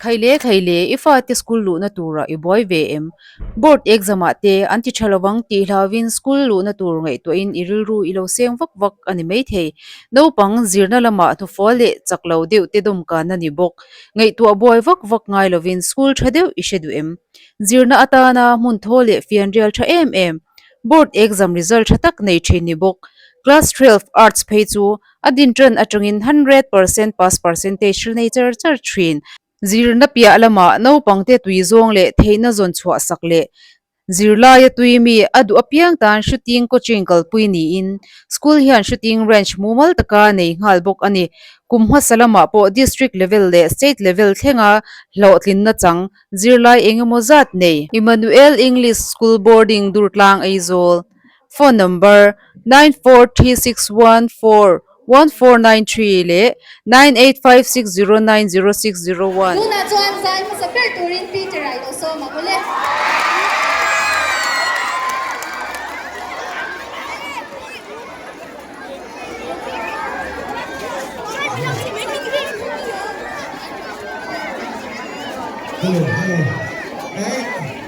Khaile khaile, i fate school luhna turah i buai ve em? Board exam ah te an ti tha lovang tih hlauvin school luhna tur ngaihtuahin i rilru i lo seng vak vak a ni maithei. Naupang zirna lamah hnufual leh chak lo deuh te dawmkan a ni bawk. Ngaihtuah buai vak vak ngai lovin school tha deuh i hre duh em? Zirna atana hmun thaw leh fianrial tha em em, board exam result tha tak nei thin ni bawk. Class 12 arts phei chu A din ṭan aṭangin 100% pass percentage hrilh nei char char ṭhin. Zirna piah lamah naupangte tui zawng leh theihna zawn chhuah sak leh zirlaia tui mi a duh apiang tan shooting coaching kalpui niin school hian shooting range mumal taka nei nghal bawk a ni. Kum hmasa lamah pawh district level leh state level thlenga hlawhtlinna chang zirlai engemaw zat nei. Emmanuel English School Boarding Durtlang Aizawl. Phone number, 9436141493 leh 9856090601. Tunah chuan zai hmasa ber turin Peter-a i lo sawm ang ule. Hello, hello. Hey,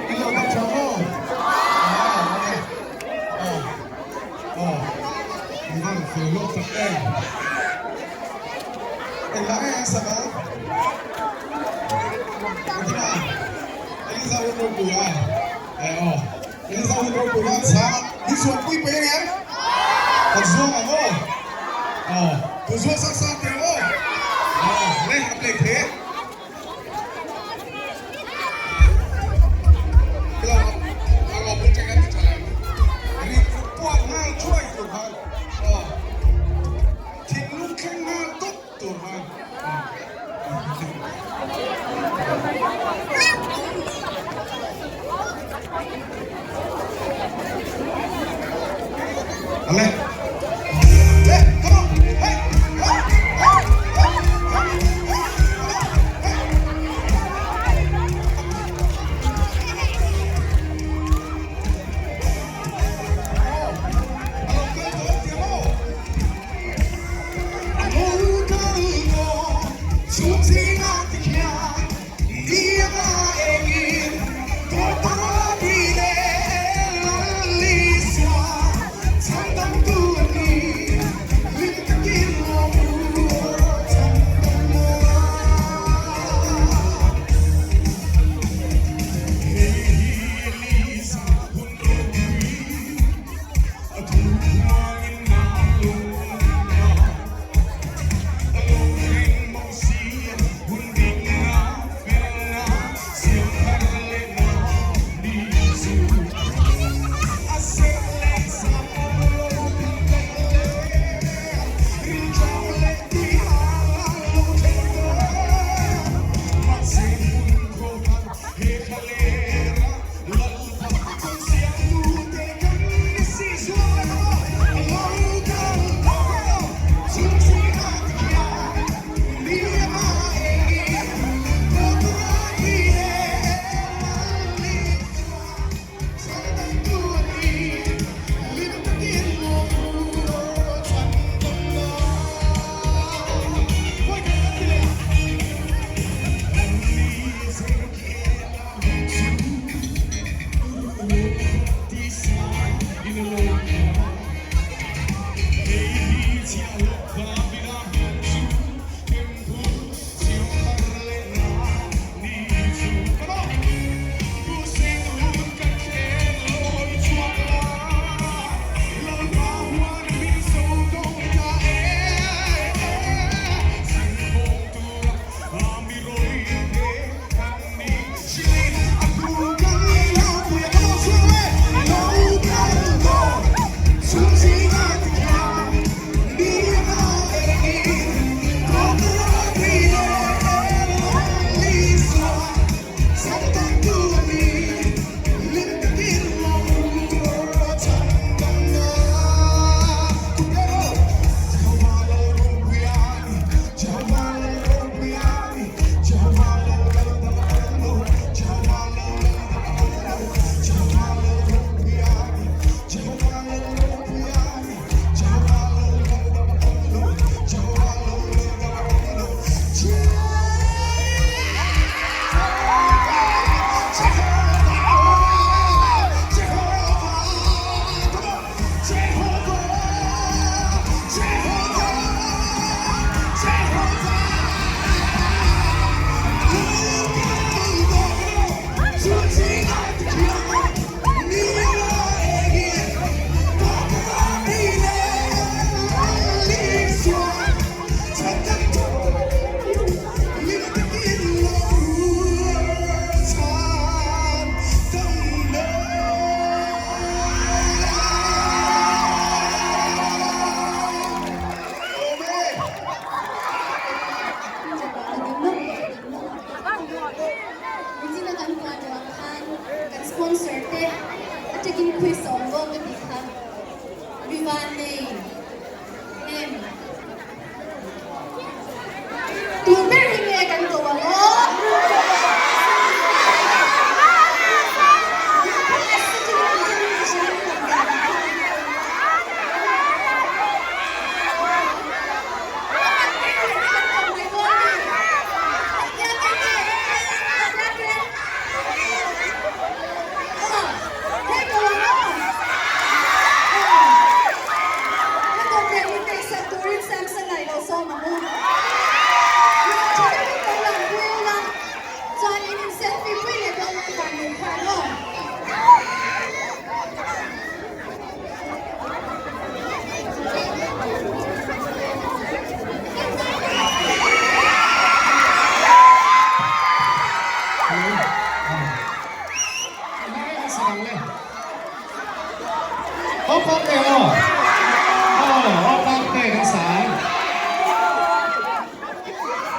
hello, ka tha maw? Ah, okay. Ah, ah. Ni van fel lawk tak em. Engah nge an sak a? Engtin a? Eliza hun ropui a? Eh aw. Eliza hun ropui a an sa a. Min zuan pui pui ang em? Kan zuang ang aw. Aw, tu zuang sang sang teh ang aw. Aw, le, a play thei e.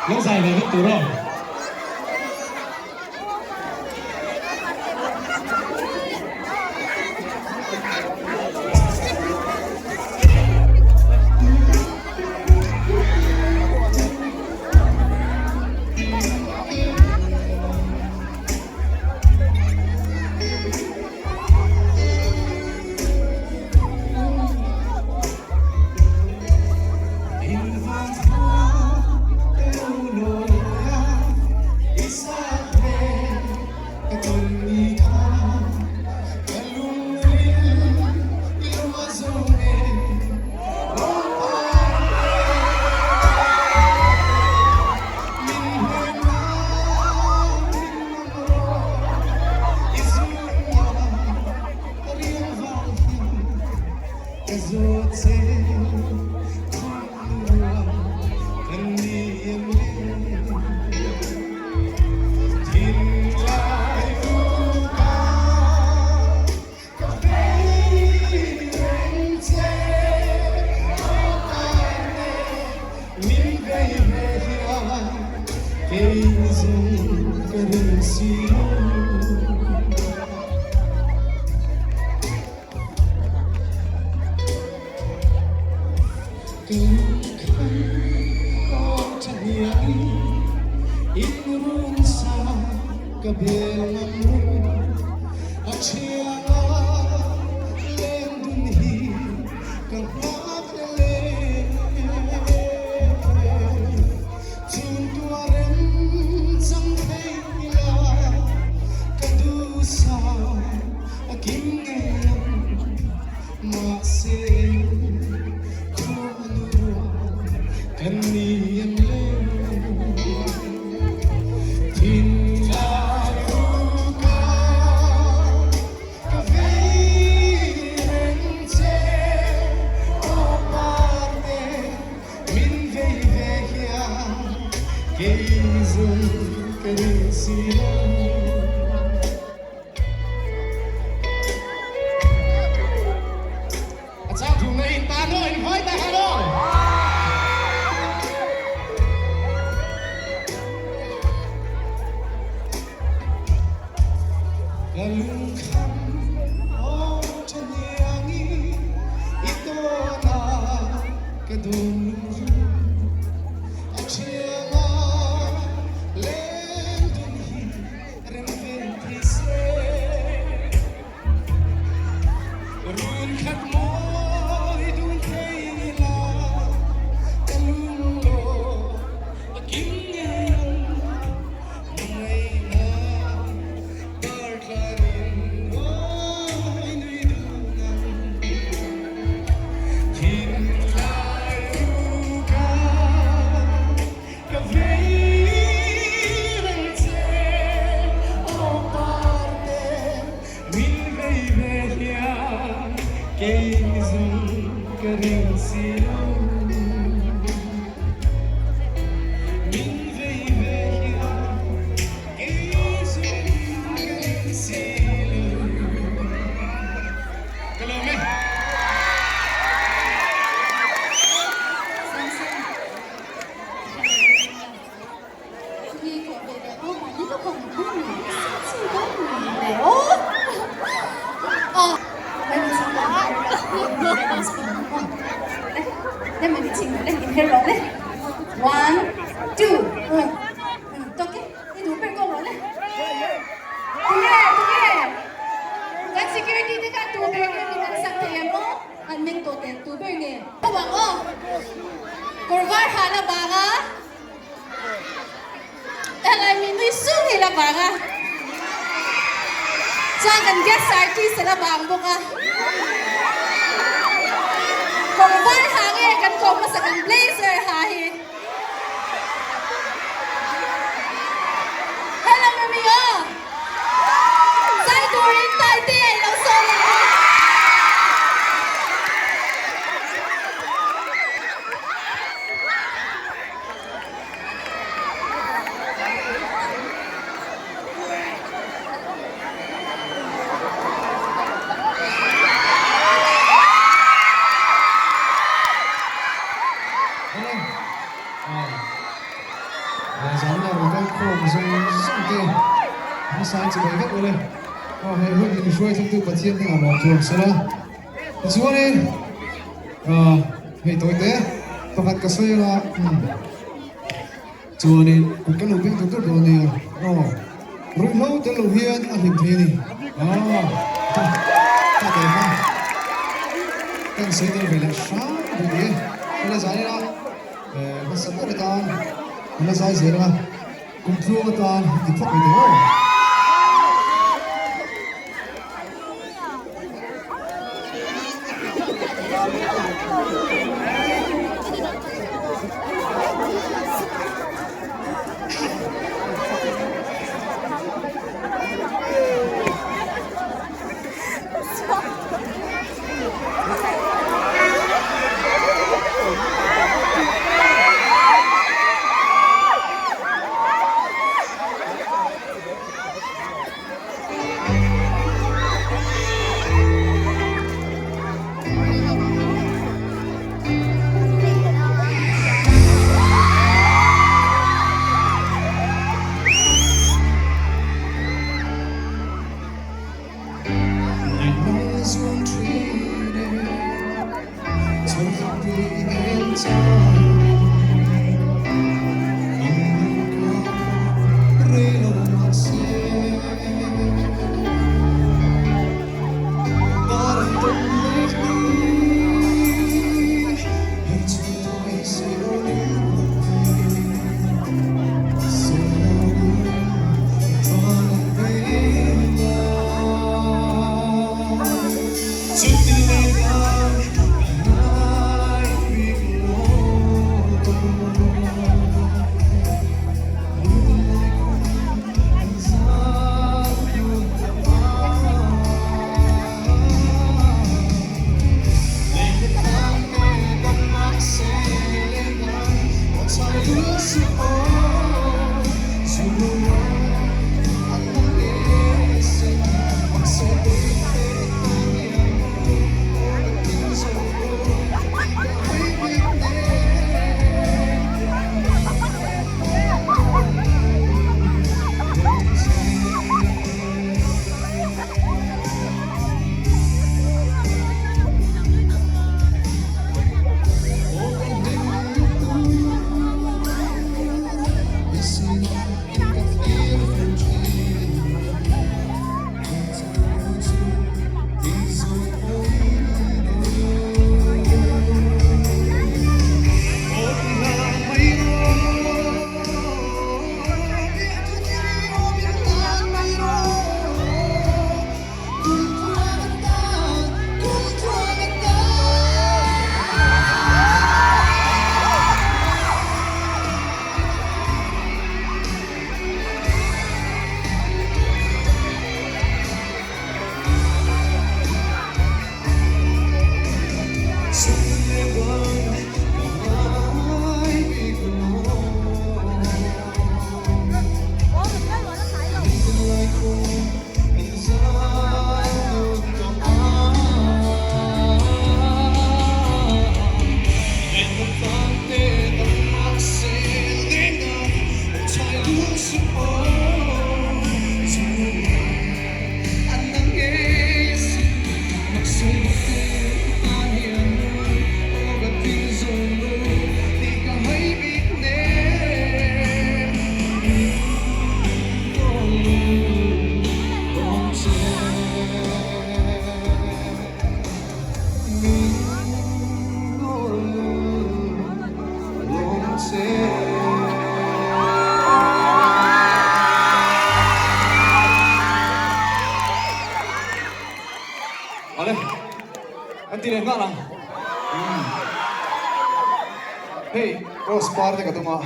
Lo zai ve vek tur aw. Kalkhawm zawng zawng te hmasain chibai vek ule. Aw he hun min hruai thlengtu Pathian hnenah lawm thu ang sela. Tichuanin hei tawi te pakhat ka sawi anga chuanin kut kan lo beng tur tur dawn nia. Aw ruihhlo tel lo hian a hlim thei a ni. Aw ta ta kha kan sawi tel ve leh hram bawk e. Hela zanin a. Hmasa ber atan an la zai zel a, kum tluang atan ti phawt mai teh aw. Ale, an ti leh nghal ang. Hei, rose par te ka tum a,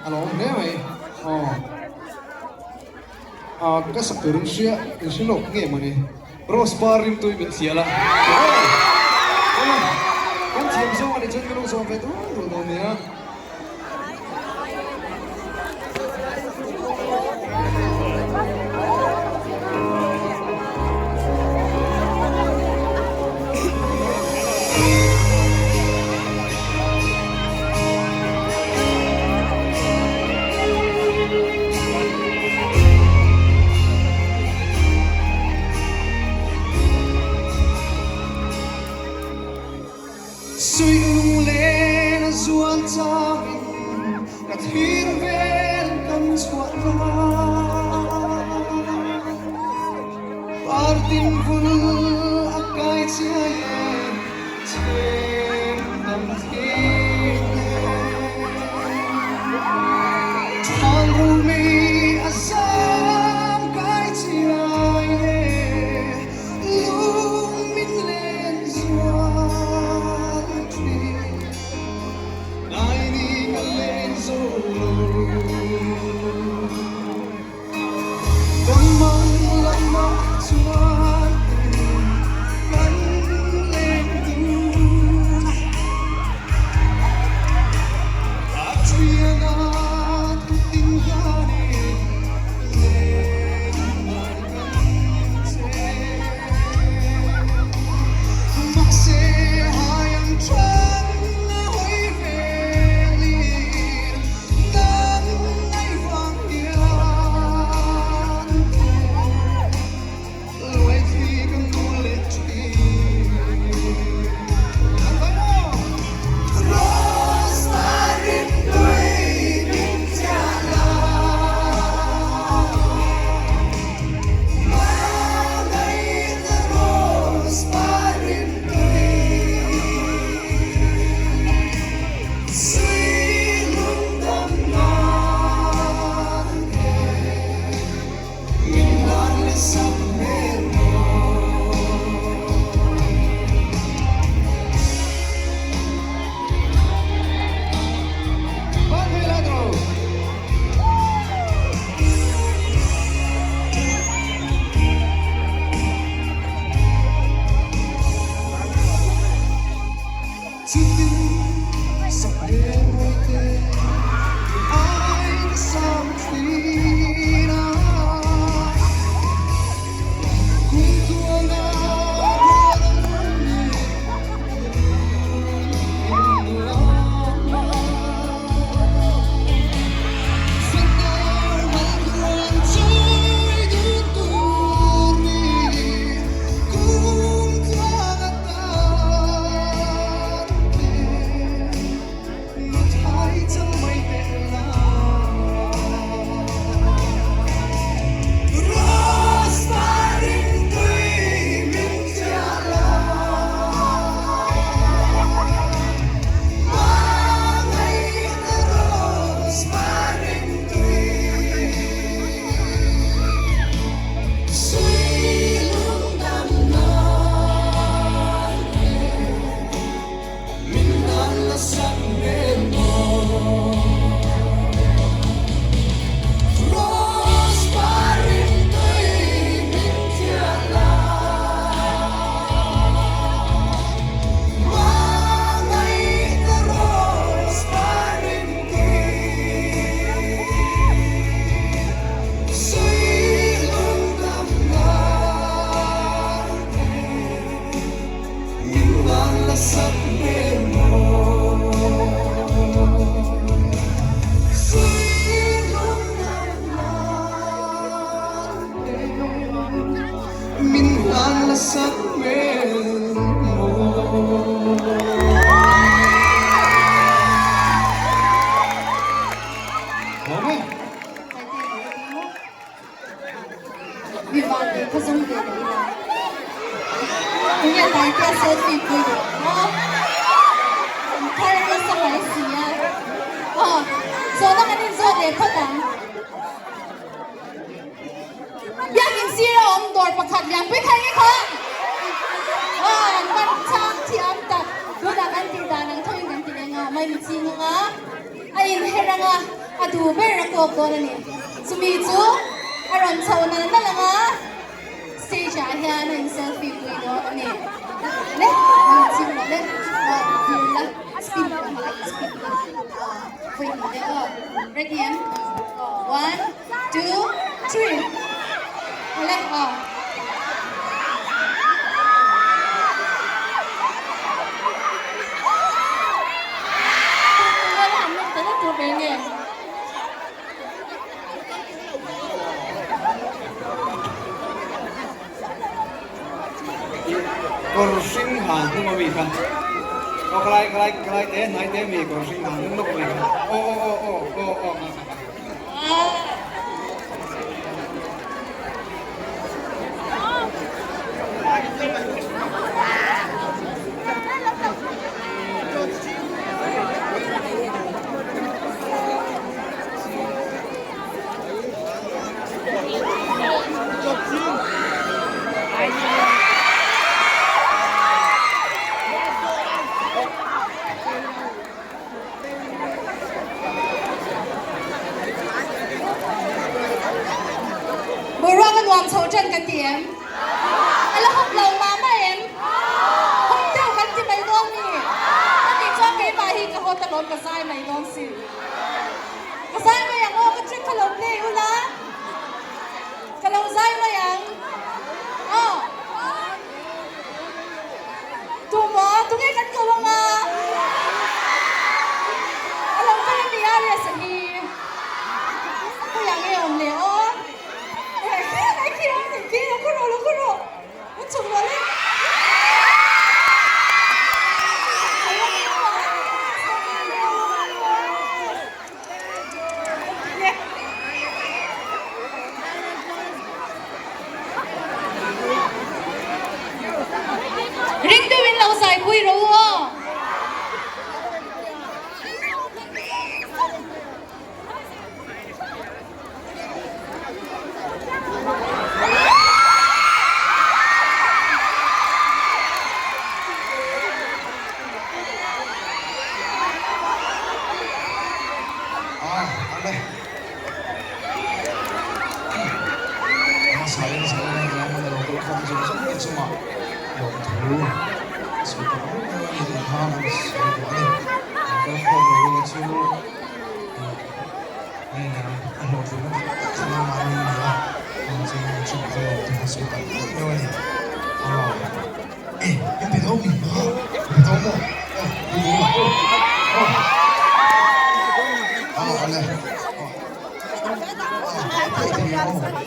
a lo awm hle mai. Aw. Ah, ka sak tur in hria, in hre lawk nge mawni. Rose par rim tui min thial a. Aw, kan thiam zawng a nih chuan ka lo zawm ve duh duh dawn nia. Suih lunglen a zual changin ka thlir vel kan chhuah lai. Partin vul a kai chiai e, chhem dam thlir e. Thang rumi a zam kai chiai e. Lung min len zual thin, ngai ni ka len zo lo. Kan mang lamah chuan kan leng dun. A thiana tin hianin len ngai Mi van ve kha zawng ve leh ila. Enge Taitea selfie pui duh maw? An thar nasa mai si a. Aw, zawhna kan inzawt leh phawt ang. Biakin sir a awm dawr pakhat lianpui kha enge kha? Aw, an van chang thiam tak. Tunah kan tih dan ang thoin kan ti leh nga, mai mi ching anga. A inher ang a, a duh ber a kawk dawn a ni. Chumi chu a rawn chho nal nal ang a, stage ah hian a in selfie pui dawn a ni. Le, rawn chim rawh le, aw vir la, spin la hmai, spin la, aw vawi hnih le aw, ready em? One, two, three, awle aw. Kawr hring ha hnung ami kha Aw khalai khalai khalai te hnai te mi kawr hring ang lawk mai kha. Aw aw aw aw aw aw nga kha. Boruak a nuam chho ṭan kan ti em? A la hawp lo mah mah em? Hawp deuh kan ti mai dawn mi? A tih chuan keimah hi ka hawt alawm ka zai mai dawn si. Ka zai mai ang aw, ka trick kha lo play ula. Ka lo zai mai ang. Aw. Tumaw, tunge kan ko ang a? A lo kal a mi a Resa hi. Khawi ang nge awm le aw? Ai khi ang nih khi, lo khaw rawh, lo khaw rawh. An chhuk rawh le. Ring deuhin lo zai pui rawh u aw. A hlawhtlinna tak tak kha nangmahni a ni a, chuvang chuan an chungah kha lawm tur a sawi tak tak deuh a ni. Aw, e, in ti tho mi? Ha, in ti tho maw? Aw, in ti tho aw, aw, aw, ale, aw, aw, a theih thei ang aw.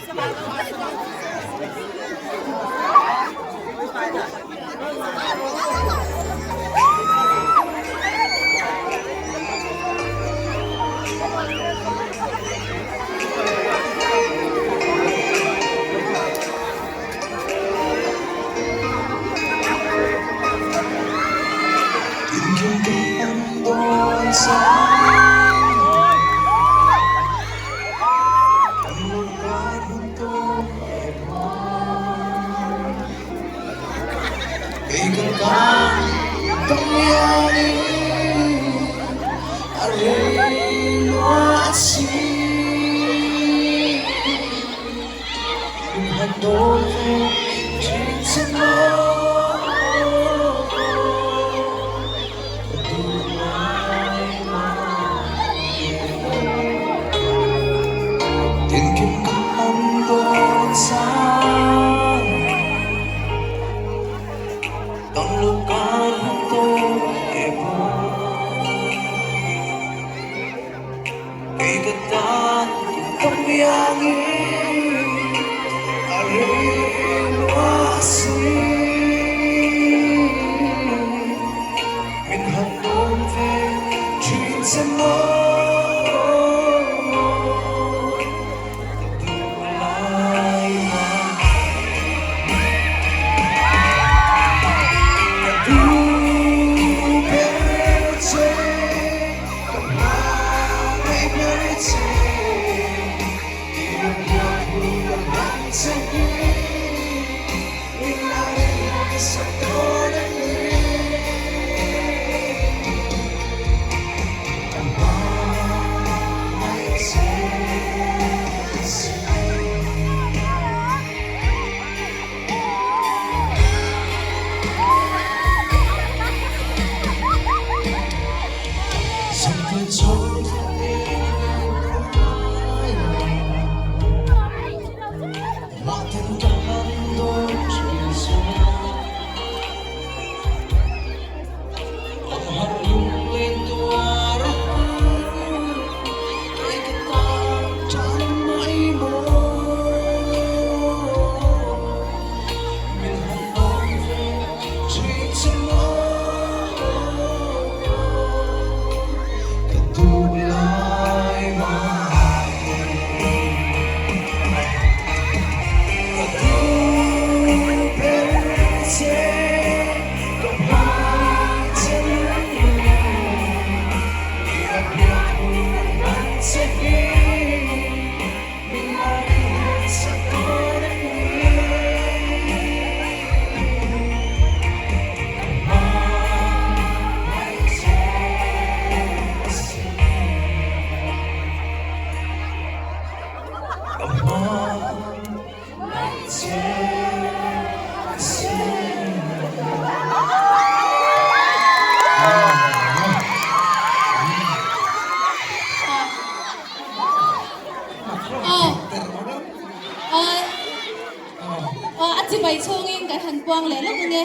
puang leh lawk ang e.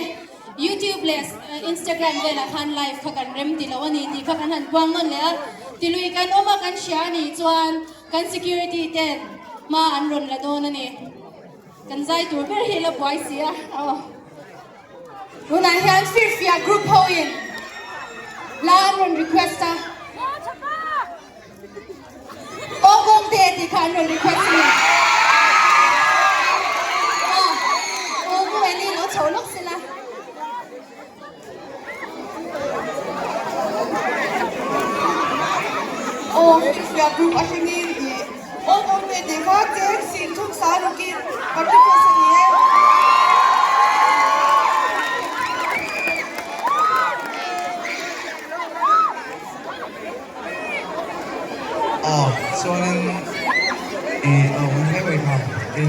Youtube leh Instagram velah khan live kha kan rem ti lo a ni tih kha kan han puang nawn leh a. Tilui kan awm a kan hria a nih chuan kan security ten hma an rawn la dawn a ni. Kan zai tur ber hi la buai si a aw. Tunah hian Firfiak group ho in hla an rawn request a. Aw Kawngte tih kha an rawn request a ni. Aw, aw Pu Eli lo chho lawk sela. Aw Firfiak group atangin i Aw Kawngte tih kha cheng sin thum sa rukin kan request a ni e. Aw chuanin ih a awm hle mai kha ih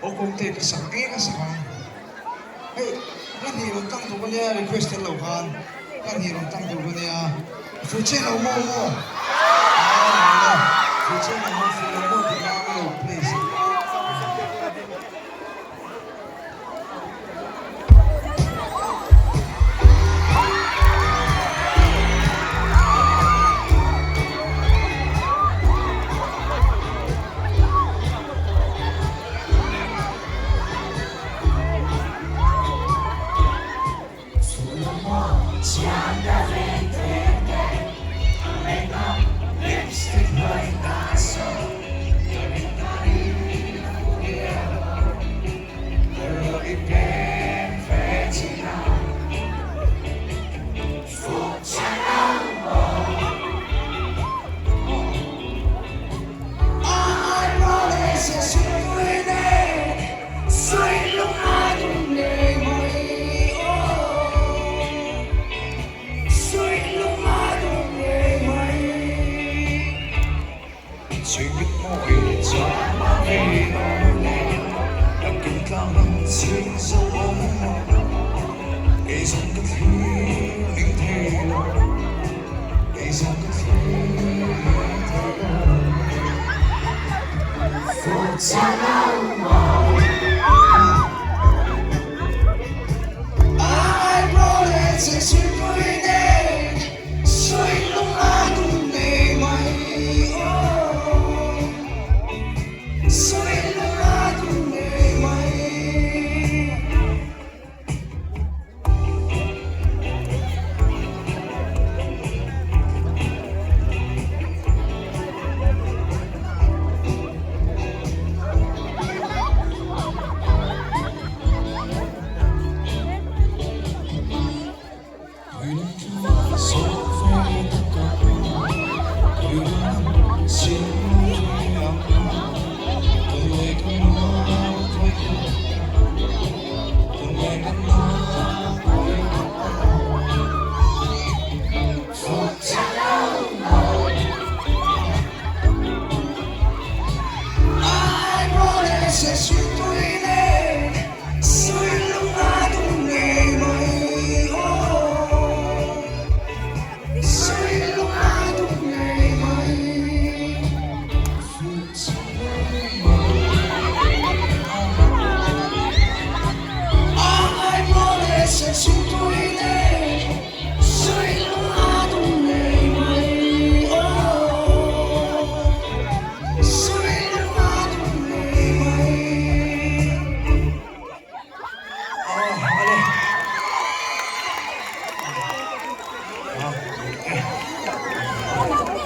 aw kawngte ka sak ngei ka sak a hei ka hnih rawn tang tur ka nia request tel lo khan ka hnih rawn tang tur ka nia fuh chiah lo maw maw aw fuh chiah lo maw fuh lo maw tih kha ka lo play sak.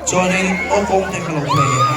Chuanin aw kawng te kha lo play leh a.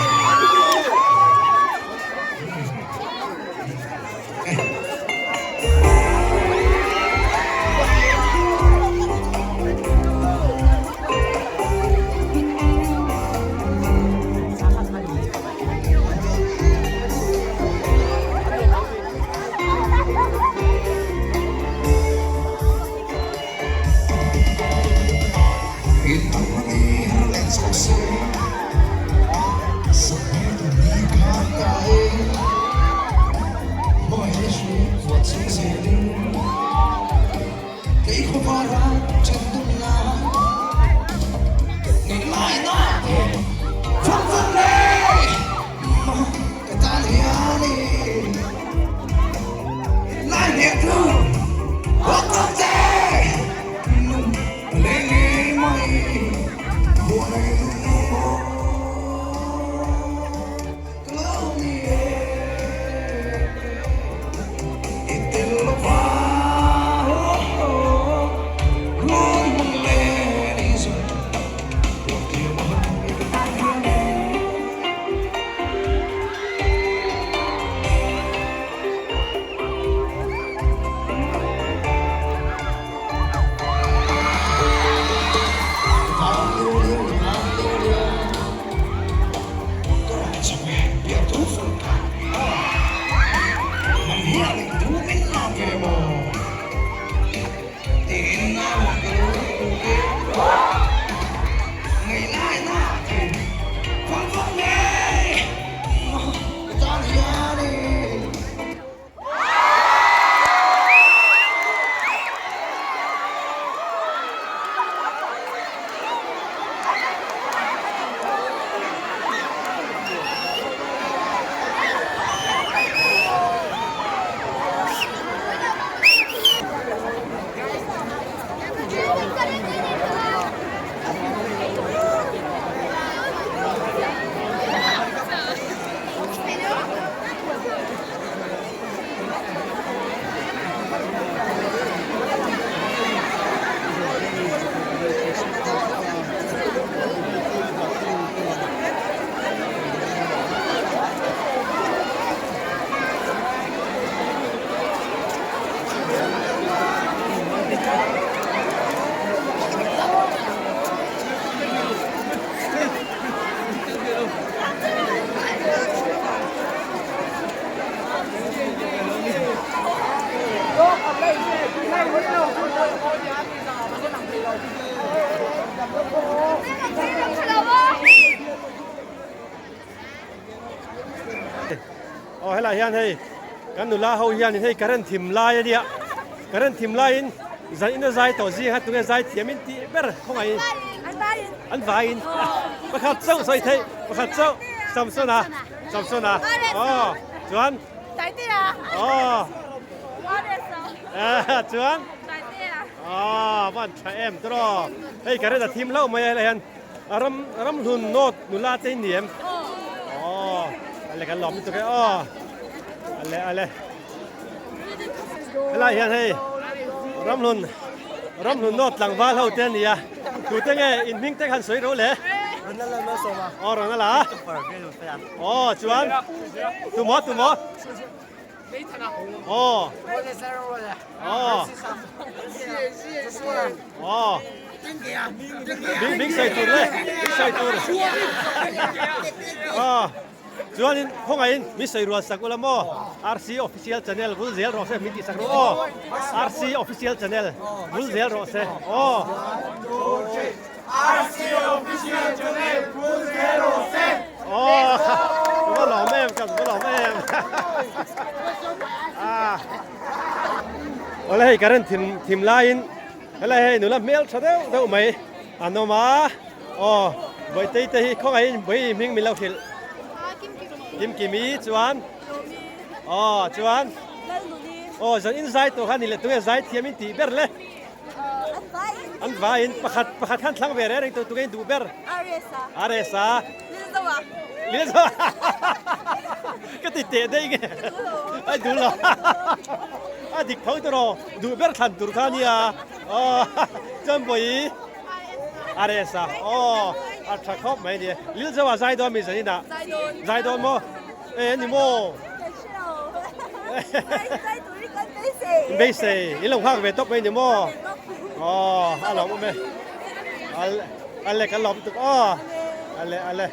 Aw helai hian hei kan nula ho hianin hei current thim lai a nia current thim laiin zan in a zai tawh zing a tunge zai thiam in tih ber khawngaih an vaiin pakhat chauh sawi theih pakhat chauh Samsona Samsona aw chuan aw chuan aw van tha em tawh hei current a thim hlauh mai a helai hian Ram ramhlun nawt nula te in ni em? Aw, ale kan lawm lutuk e aw. Ale ale. Helai hian hei ramhlun ramhlun nawt tlangval ho te ania. Tute nge in hming te khan sawi ro le? Aw Ronala. Aw chuan tumaw tumaw. Aw. Aw. Aw. Bing bing sai tur le. Bing sai tur. Aw. Chuanin khawngaihin mi sawi rual sak ula maw? RC official channel vul zel rawh se min tih sak rawh aw. RC official channel vul zel rawh se aw. RC official channel vul zel rawh se. Aw. Ka va lawm em ka va lawm em. Ah. Awle hei current thim thim laiin helai hei nula hmel tha deuh deuh mai an awm a aw Bawihtei te hi khawngaihin Bawihi hming min lo hrilh Kimkimi chuan aw chuan aw zan in zai tawh kha ni leh tunge zai thiam in tih ber le an vaiin pakhat pakhat khan thlang ve reng reng tunge in duh ber Aresa Lilzoa ka ti teh daih nge a duh lo a dik tho tawh rawh duh ber thlan tur kha ania aw chuan Bawihi Aresa aw a tha khawp mai ania Lilzoa zai dawn mi zanin ah zai dawn maw e ani maw beisei in lo nghak ve tawp mai ni maw aw a lawm awm e Ale ka lawm tuk aw. Ale ale.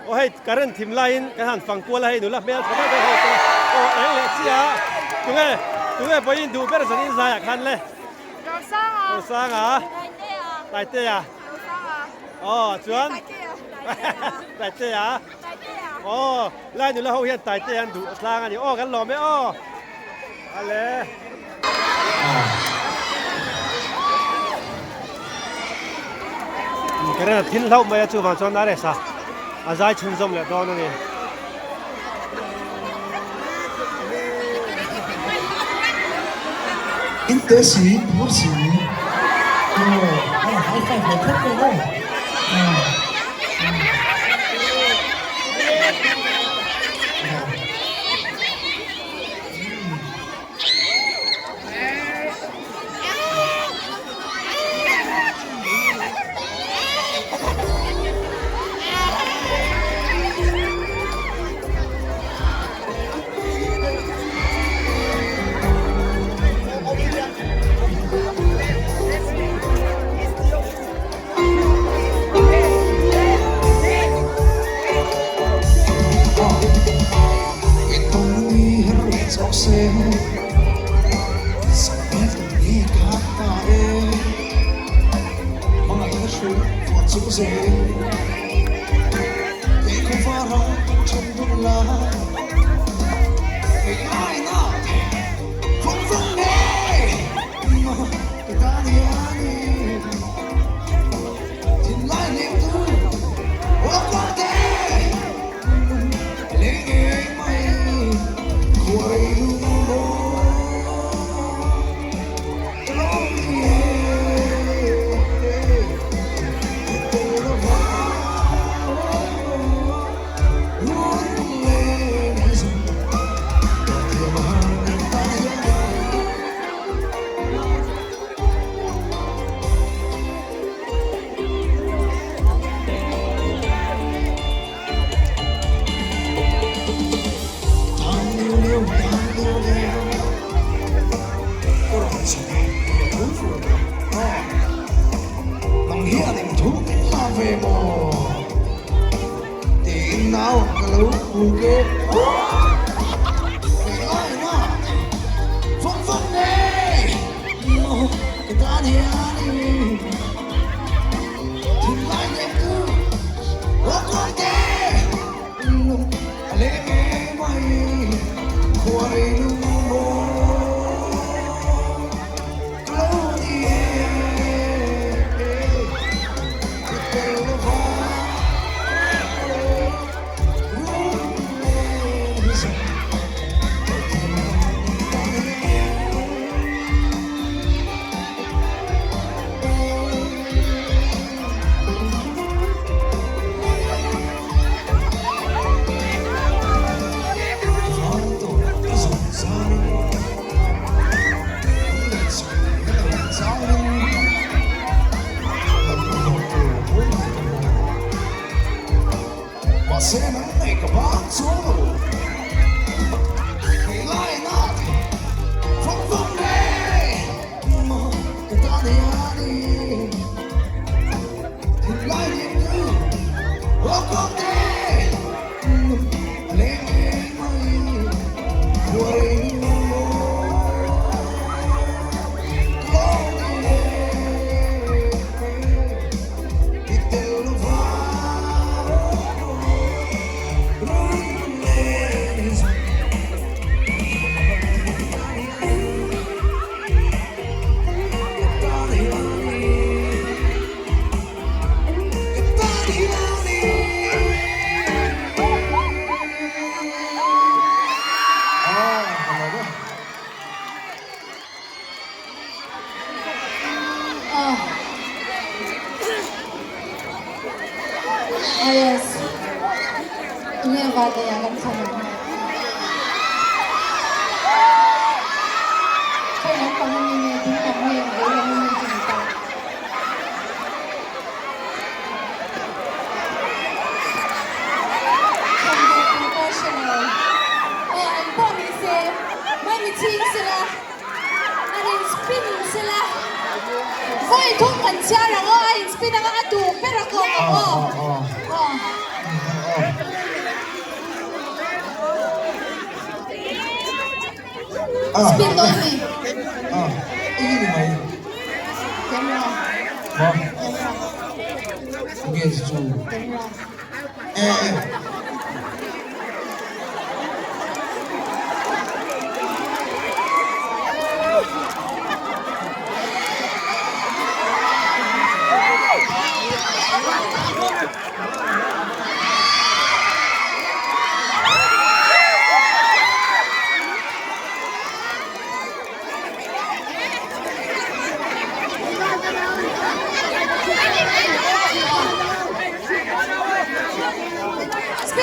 Aw hei current thim laiin kan han fang kual a hei nula hmel tha deuh deuh ho te. Aw eng leh chiah a. Tunge tunge vawiin duh ber zan in zaiah khan le. Rosanga. Rosanga. Taitea. Taitea. Rosanga. Aw chuan. Taitea. Taitea. Taitea. Taitea. Aw lai nula ho hian Taitea an duh tlang a ni. Aw kan lawm e aw. Ale. Karen a thil hlauh mai a chuvang chuan RS a a zai chhunzawm leh dawn a ni. In te si phur si. Aw. High five leh thlap dawn aw.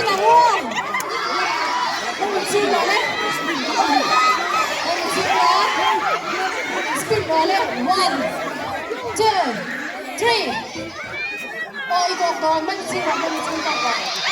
Spin ang u! Maimichhing rawh le. Maimichhing rawh. Spin rawh le. One, two, three. Aw i kawk dawn, maimichhing rawh, maimichhing kawk rawh.